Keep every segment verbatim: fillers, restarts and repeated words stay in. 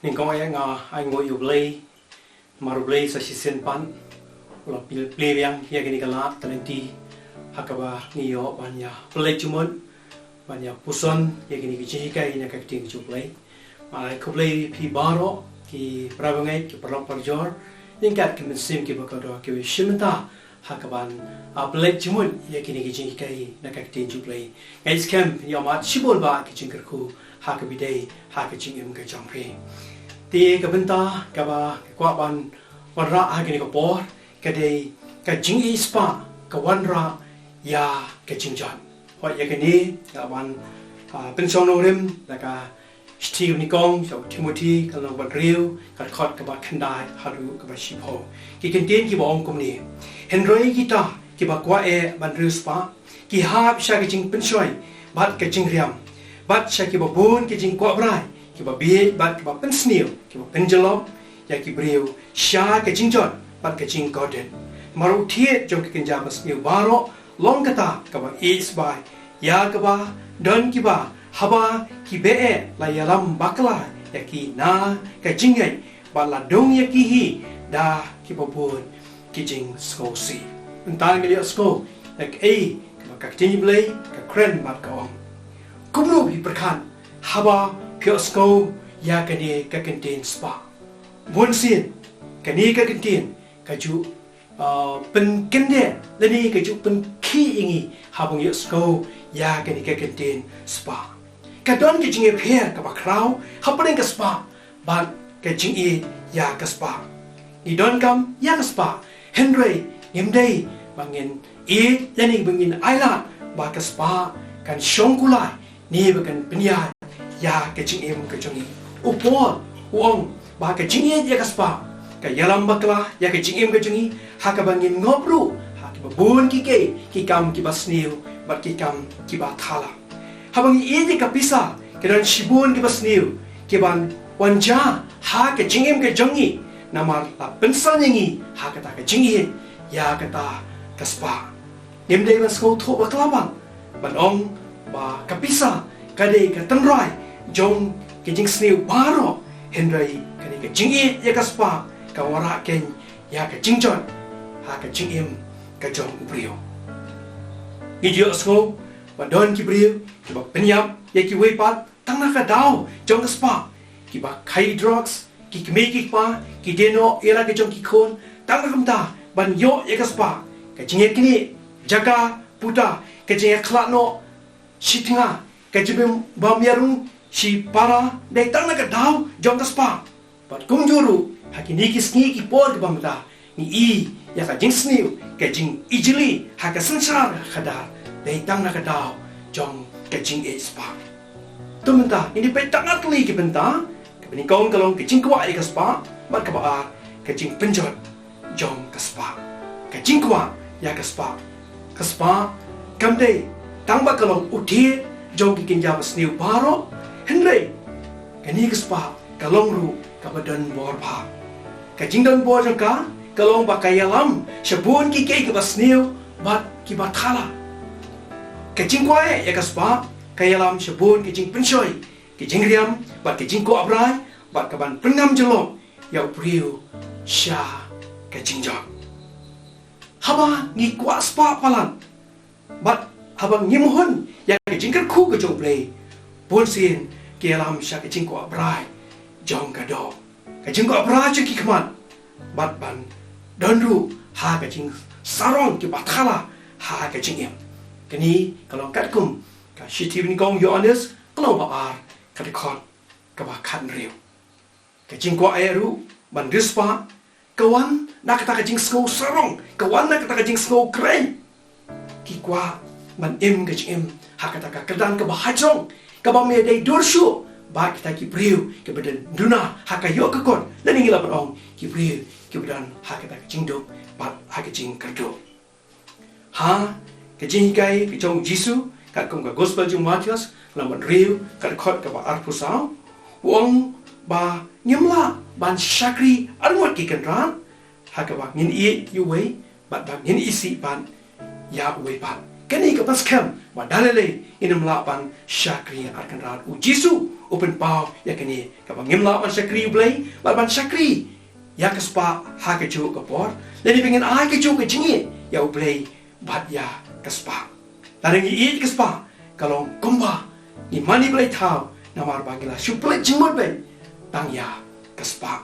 Nyngkong eh nga ai nguh ïa U Blei, namar U Blei sa shisien pat u la plie, plie biang ïa kane ka lad ka lynti ha kaba ngi ïoh ban ïa pynleit jingmut, ban ïa puson ïa kane ka jinghikai na ka ktien jong U Blei. Nga ai khublei ïa phi baroh ki para bangeit, ki paralok parajor, ryngkat ki mynsiem kiba kordor kiba shim bynta ha kaban, ah, pynleit jingmut ïa kine ki jinghikai na ka ktien jong U Blei. Nga ngeit skhem phin ïohmad shibun bah ki jingkyrkhu ha kaba ïadei ha ka jingim ka jong phi. Te ka bynta kaba nga kwah ban wanrah ha kane ka por ka dei ka jingïeit spah ka wanrah ïa ka jingjot. Hooid, ïa kane nga kwah ban, ah, pynshong nongrim da ka shithi kaba nyngkong sha u Timothi, ka lynnong ba hynriew, ka dkhot kaba khyndai haduh kaba shiphew. Ki kyntien kiba ong kumne: Hynrei kita kiba kwah eh ban riewspah, ki hap sha ka jingpynshoi bad ka jingriam, bad sha kiba bun ki jingkwah brai, kiba bieit bad kiba pynsniew, kiba pynjyllop ïa ki briew sha ka jingjot bad ka jingkordit. Namar u thied jong ka kynja basniew baroh long kata, kaba ïeit spah ïa kaba don kiba, haba ki beh eh la ïalam bakla ïa ki na ka jingngeit, bad la dung ïa ki hi da kiba bun ki jingsngewsih. Mynta ngin ïa sngew ïa kaei kaba ka ktien U Blei ka kren bad ka ong. Kumno phi pyrkhat haba phi ïohsngew ïa kane ka kyntien spah? Bunsien kane ka kyntien ka ju, ah, pynkyndit lane ka ju pynkhih ïa ngi haba ngi ïohsngew ïa kane ka kyntien spah. Ka don ka jingïapher kaba khraw hapdeng ka spah bad ka jingïeit ïa ka spah. Ngi donkam ïa ka spah, hynrei ngim dei ba ngin ïeit lane ba ngin ailad ba ka spah kan shong kulai ne ba kan pynïaid ïa ka jingim ka jong ngi. U Paul u ong ba ka jingïeit ïa ka spah ka ïalam bakla ïa ka jingim ka jong ngi, ha kaba ngin ngop ruh ha kiba bun ki kei, ki kam kiba sniew bad ki kam kiba thala. Haba ngi ïeit ïa ka pisa, ki don shibun kiba sniew kiban wan jia ha ka jingim ka jong ngi, namar la pynsan ïa ngi ha kata ka jingïeit ïa kata ka spah. Ngim dei ban sngewthuh bakla ban, ban ong ba ka pisa ka dei ka tynrai jong ka jingsniew baroh, hynrei kane ka jingïeit ïa ka spah ka wanrah keiñ ïa ka jingjot ha ka jingim ka jong u briew. Ngi ju ïohsngew ba don ki briew kiba pynïap ïa kiwei pat tang na ka daw jong ka spah, kiba khaïi drugs, ki kmie ki kpa ki die noh ïa la ki jong ki khun tang na ka bynta ban ïoh ïa ka spah. Ka jingïaknieh jaka puta, ka jingïakhlad noh shi tnga, ka jingbam ïarung shi para, dei tang na ka daw jong ka spah. Bad kumjuh ruh ha kine ki sngi ki por kiba mynta ngi i ïa ka jingsniew, ka jingijli ha ka synshar khadar, dei tang na ka daw jong ka jingïeit spah. To mynta ngin ïa peit tang ar tylli ki bynta. Kaba nyngkong ka long ka jingkwah ïa ka spah, bad kaba ar ka jingpynjot jong ka spah. Ka jingkwah ïa ka spah. Ka spah kam dei tang ba ka long u thied jong ki kynja basniew baroh, hynrei kane ka spah ka long ruh kaba don bor bha. Ka jingdon bor jong ka ka long ba ka ïalam sha bun ki kei kiba sniew bad kiba thala. Ka jingkwah ïa ka spah ka ïalam sha bun ki jingpynshoi, ki jingriam bad ki jingkwah brai, bad kaban pynngam jyllop ïa u briew sha ka jingjot. Haba ngi kwah spah palat bad haba ngim hun ïa ka jingkyrkhu ka jong U Blei, bunsien ka ïalam sha ka jingkwah brai jong ka doh, ka jingkwah brai jong ki khmat, bad ban don ruh ha ka jingsarong kiba thala ha ka jingim. Kane ka long katkum ka shithi ba nyngkong Ïoannis, ka lynnong ba ar, ka dkhot kaba khathynriew. Ka jingkwah eh ruh ban riewspah ka wan na kata ka jingsngew sarong, ka wan na kata ka jingsngew kren. Ki kwah ban im ka jingim ha kata ka kyrdan kaba hajrong, kaba ym dei dur shuh bad kita ki briew kiba don duna ha ka ïoh ka kot, lane ngi lah ban ong ki briew kiba don ha kata ka jingduk bad ha ka jingkyrduh. Ha ka jinghikai ka jong U Jisu katkum ka Gospel jong u Mathaios, lynnong ba hynriew, ka dkhot kaba arphew saw, u ong ba ngim lah ban shakri arngut ki kynrad, ha kaba ngin ïeit ïa uwei bad ba ngin isih pat ïa uwei pat. Kane ka pynskhem ba da lei lei ngin ym lah ban shakri ar kynrad. U Jisu u pynpaw ïa kane, kaba ngim lah ban shakri U Blei bad ban shakri ïa ka spah ha kajuh ka por. Lane ba ngin ai kajuh ka jingïeit ïa U Blei bad ïa ka spah. Lada ngi ïeit ka spah, ka long kumba ngi mane blei thaw, namar ba ngi la shu pynleit jingmut beit tang ïa ka spah.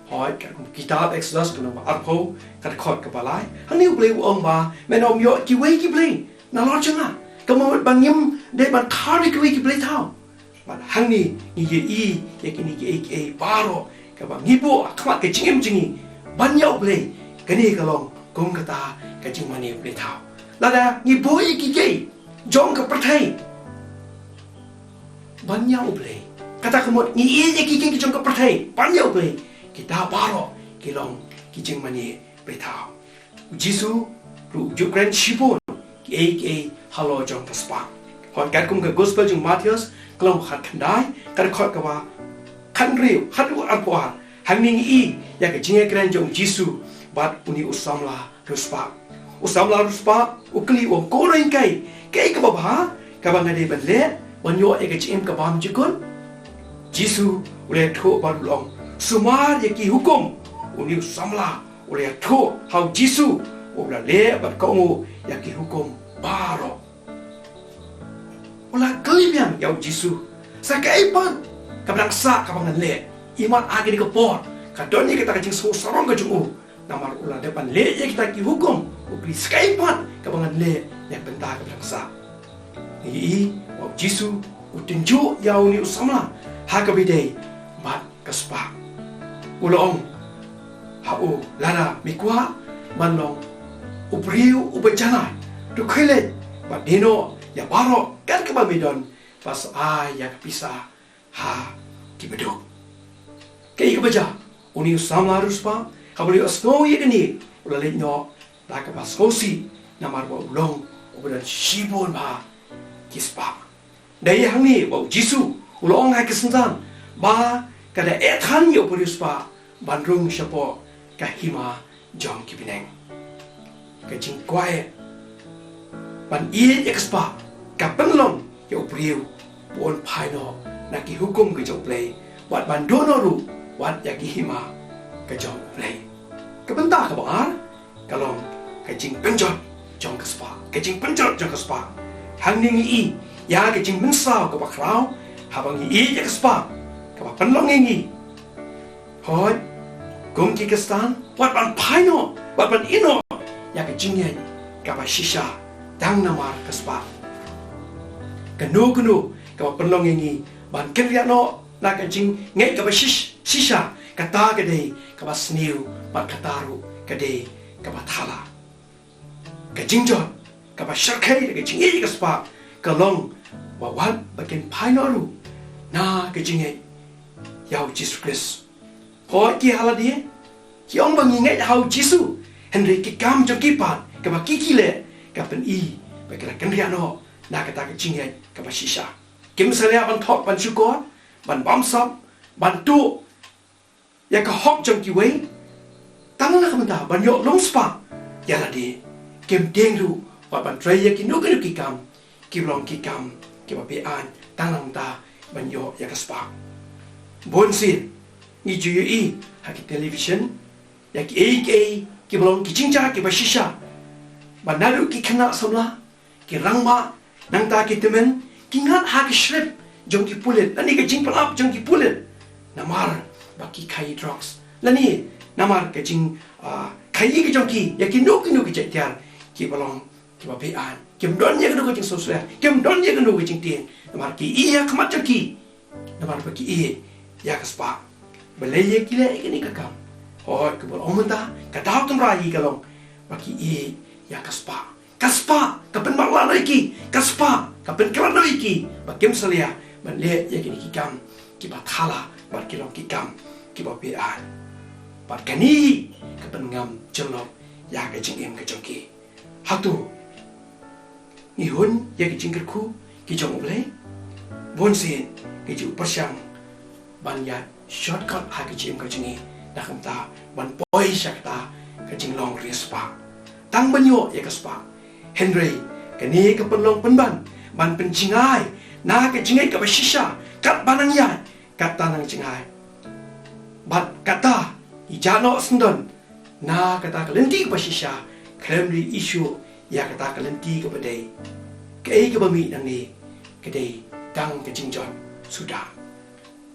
Hooid, ka kitab Exodus ka lynnong ba arphew, ka dkhot kaba lai. Hangne U Blei u ong ba men ym ïoh kiwei ki blei nalor jong nga, ka mut ba ngim dei ban thaw ïa kiwei ki blei thaw. Bad hangne ngi ïohi ïa kine kiei kiei baroh kaba ngi buh ha khmat ka jingim jong ngi ban ïa U Blei. Kane ka long kum kata ka jingmane blei thaw. Lada ngi buh ïa kiei kiei jong ka pyrthei ban ïa U Blei, kata ka mut ngi ïeit ïa kiei kiei jong ka pyrthei ban ïa U Blei, kita baroh ki long ki jingmane blei thaw. U Jisu ruh u ju kren shibun kiei kiei halor jong ka spah. Hooid, katkum ka Gospel jong u Mathaios ka lynnong khatkhyndai, ka dkhot kaba khathynriew haduh arphew ar. Hangne ngi i ïa ka jingïakren jong u Jisu bad une u samla riewspah. U samla riewspah u kylli, u ong, ko Nonghikai, kaei kaba bha kaba nga dei ban leh ban ïoh ïa ka jingim ka bymjukut? Jisu u la ïathuh bad u la ong, sumar ïa ki hukum. Une u samla u la ïathuh ha u Jisu, u la leh bad kohnguh ïa ki hukum baroh. U la kylli biang ïa u Jisu, sa kaei pat kaba dang sah kaba ngan leh? Imat ha kane ka por ka don ïa kata ka jingsngew sarong ka jong u, namar u la dep ban leh ïa kita ki hukum. U kylli, sa kaei pat kaba ngan leh na ka bynta kaba dang sah? Ngi i ba u Jisu u tynjuh ïa une u samla ha kaba ïadei bad ka spah. U la ong ha u, lada me kwah ban long u briew uba janai, to khie leit bad die noh ïa baroh kat kaba me don bad sa ai ïa ka pisa ha kiba duk. Kaei kaba jia? Une u samla riewspah haba u la ïohsngew ïa kane u la leit noh da kaba sngewsih, namar ba u long uba don shibun bha ki spah. Dei hangne ba u Jisu u la ong ha ka synran ba ka da eh than ïa u riewspah ban rung shapoh ka hima jong ki bneng. Ka jingkwah ban ïeit ïa ka spah ka pynlong ïa u briew ba un phai noh na ki hukum ka jong U Blei, wat ban duh noh ruh wat ïa ki hima ka jong U Blei. Ka bynta kaba ar ka long ka jingpynjot jong ka spah. Ka jingpynjot jong ka spah. Hangne ngi i ïa ka jingmynsaw kaba khraw haba ngi ïeit ïa ka spah kaba pynlong ïa ngi, hooid, kum ki Khristan, wat ban phai noh, wat ban ïeh noh ïa ka jingngeit kaba shisha tang namar ka spah. Kano kano kaba pynlong ïa ngi ban kynriah noh na ka jingngeit kaba shish-, shisha, kata ka dei kaba sniew bad kata ruh ka dei kaba thala. Ka jingjot kaba shyrkhei da ka jingïeit ka spah ka long ba wat ba kin phai noh ruh na ka jingngeit ïa u Jisu Khrist. Hooid, ki ha lade ki ong ba ngi ngeit ha u Jisu, hynrei ki kam jong ki pat kaba ki ki leh ka pyni ba ki la kynriah noh na kata ka jingngeit kaba shisha. Kim salia ban thok, ban shukor, ban bamsap, ban tuh ïa ka hok jong kiwei, tang na ka bynta ban ïoh long spah ïa lade. Kim tieng ruh wat ban trei ïa kino kino ki kam kiba long ki kam kiba be-aiñ, tang na ka bynta ban ïoh ïa ka spah. Bun sien ngi ju ïohi ha ki television ïa kiei kiei kiba long ki jingjia kiba shisha, ba naduh ki khynnah samla, ki rangbah, nangta ki tymmen, ki ngat ha ka shlip jong ki pulit lane ka jingpynap jong ki pulit namar ba ki khaïi drugs, lane namar ka jing, ah, khaïi ka jong ki ïa kino kino ki jait tiar kiba long kiba be-aiñ. Kim don ïa kano ka jingsngewsih, kim don ïa kano ka jingtieng, namar ki i ha khmat jong ki namar ba ki ïeit ïa ka spah. Balei ïa ki leh ïa kane ka kam? Hooid, kumba la ong mynta, ka daw tynrai ka long ba ki ïeit ïa ka spah. Ka spah ka pynmatlah noh ïa ki, ka spah ka pynkylla noh ïa ki ba kim salia ban leh ïa kine ki kam kiba thala bad ki long ki kam kiba be-aiñ. Bad kane ka pynngam jyllop ïa ka jingim ka jong ki. Hato ngi hun ïa ki jingkyrkhu ki jong U Blei? Bun sien ngi ju pyrshang ban ïa shortcut ha ka jingim ka jong ngi, na ka bynta ban poi sha kata ka jinglong riewspah, tang ban ïoh ïa ka spah. Hynrei Kane ka pynlong pynban ban pynjngai na ka jingngeit kaba shisha, katba nang ïaid, katta nang jngai. Bad kata i jano sendon na kata ka lynti kaba shisha, khlem ri issue ïa kata ka lynti kaba dei. Kaei kaba mih nangne ka dei tang ka jingjot suda.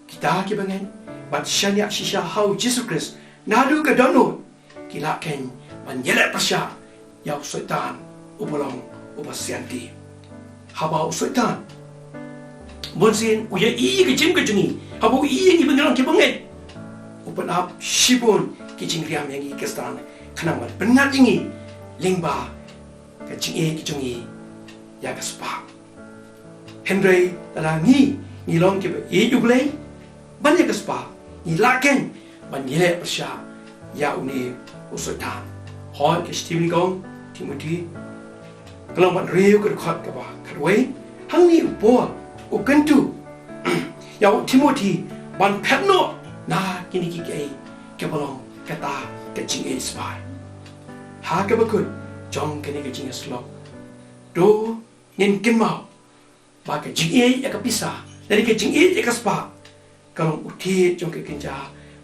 Kita kiba ngeit bad shaniah shisha ha u Jisu Khrist naduh ka dohnud, ki lah kein ban ïaleh pyrshah ïa u Soitan uba long uba sianti. Haba u Soitan bunsien u ïohi ïa ka jingim ka jong ngi, haba u ïohi ïa ngi ba ngi long kiba ngeit, u pynap shibun ki jingriam ïa ngi ki kyrdan, khnang ban pynngat ïa ngi lyngba ka jingïeit ka jong ngi ïa ka spah. Hynrei lada ngi, ngi long kiba ïeit ïa U Blei bad ïa ka spah, ngi lah kein ban ïaleh pyrshah ïa une u Soitan. Hooid, ka shithi nyngkong Timothi ka lynnong ba hynriew, ka dkhot kaba khatwei, hangne u Paul u kyntu ïa u Timothi ban phet noh na kine kiei kiba long kata ka jingïeit spah. Ha kaba kut jong kane ka jingïaseng, to ngin kynmaw ba ka jingïeit ïa ka pisa lane ka jingïeit ïa ka spah ka long u thied jong ka kynja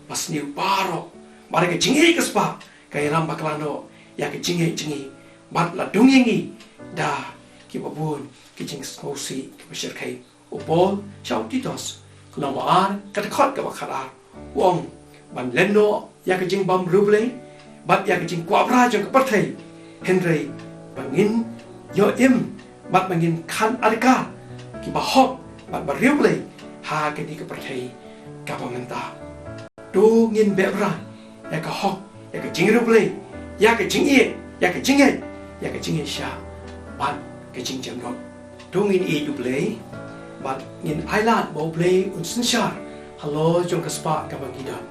basniew baroh. Bad ka jingïeit ïa ka spah ka ïalam bakla noh ïa ka jingïeit jong ngi bad la dung ïa ngi da kiba bun ki jingsngewsih kiba shyrkhei. U Paul sha u Titus, ka lynnong ba ar, ka dkhot kaba khatar, u ong ban len noh ïa ka jingbam riewblei bad ïa ka jingkwah bra jong ka pyrthei, hynrei ba ngin ïoh im bad ba ngin khang adkar kiba hok bad ba riewblei ha kane ka pyrthei kaba mynta. To ngin beh brai ïa ka hok, ïa ka jingriewblei, ïa ka jingïeit, ïa ka jingngeit, ïa ka jingïeit shah bad ka jingjemnud. To ngin ïeit U Blei bad ngin ailad ba U Blei un synshar halor jong ka spah kaba ngi don.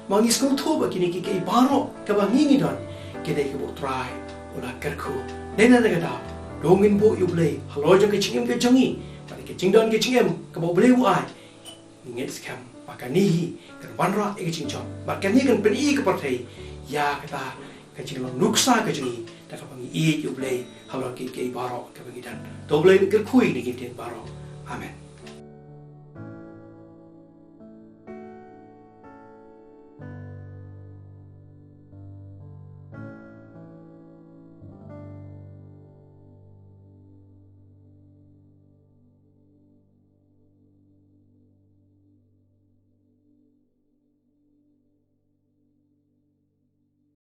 Ma ngi sngewthuh ba kine kiei baroh kaba ngi ngi don ki dei kiba U Trai u la kyrkhu. Dei na kata ka daw, to ngin buh ïa U Blei halor jong ka jingim ka jong ngi bad ka jingdon ka jingim kaba U Blei u ai. Ngeit skhem ba kane hi kan wanrah ïa ka jingjop bad kane kan pyni ïa ka pyrthei ïa kata ka jinglong nuksa ka jong ngi da kaba ngi ïeit ïa U Blei halor kiei kiei baroh kaba ngi don. To U Blei un kyrkhu ïa ngi baroh. Amen.